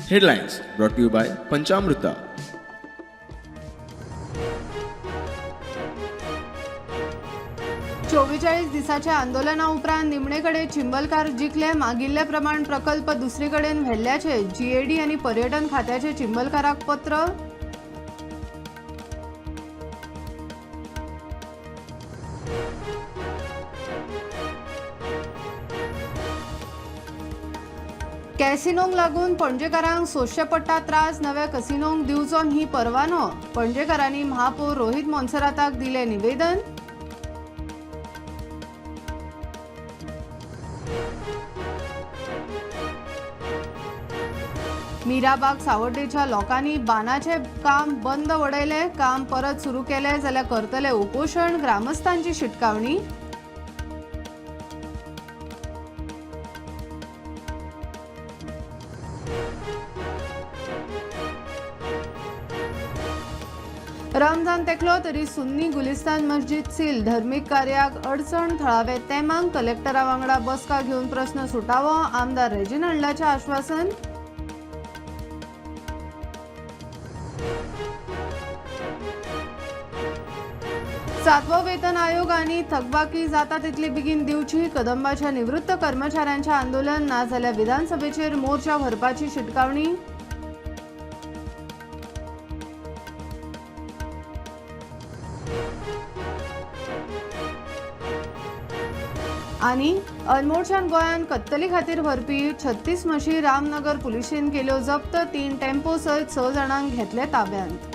Headlines brought to you by Panchamruta. 44 दिसाच्या आंदोलना उपरांत निमणे कडेन चिंबलकार जिखले. मागिल्ले प्रमाण प्रकल्प दुसरे कडेन व्हेल्ल्याचे जीएडी आनी पर्यटन खात्याचे चिंबलकाराक पत्र. कॅसिनोंक लागून पणजेकारांक सोंसचे पडटा त्रास. नव्या कसिनोंक दिवचो न्ही परवानो. पणजेकारांनी महापौर रोहित मोन्सेराताक दिलें निवेदन. मीराबाग सावड्डेच्या लोकांनी बानाचे काम बंद वडयलें. काम परत सुरू केलें जाल्यार करतले उपोशण. ग्रामस्थांची शिटकावणी. रमजान तेकलो तरी सुन्नी गुलिस्तान मस्जिद सील. धर्मीक कार्याक अडचण. थळावे तेमांक कलेक्टरा वांगडा बसका घेवन प्रस्न सुटावो. आमदार रेजिनाल्डाचें आश्वासन. सातवो वेतन आयोग आनी थकबाकी जाता तितली बेगीन दिवची. कदंबाच्या निवृत्त कर्मचाऱ्यांचें आंदोलन. नाजाल्यार विधानसभेचेर मोर्चा व्हरपाची शिटकावणी. आनी अनमोडच्यान गोंयांत कत्तली खातीर व्हरपी 36 म्हशी रामनगर पुलिशेन केल्यो जप्त. 3 टेम्पो सयत 6 जाणांक घेतले ताब्यांत.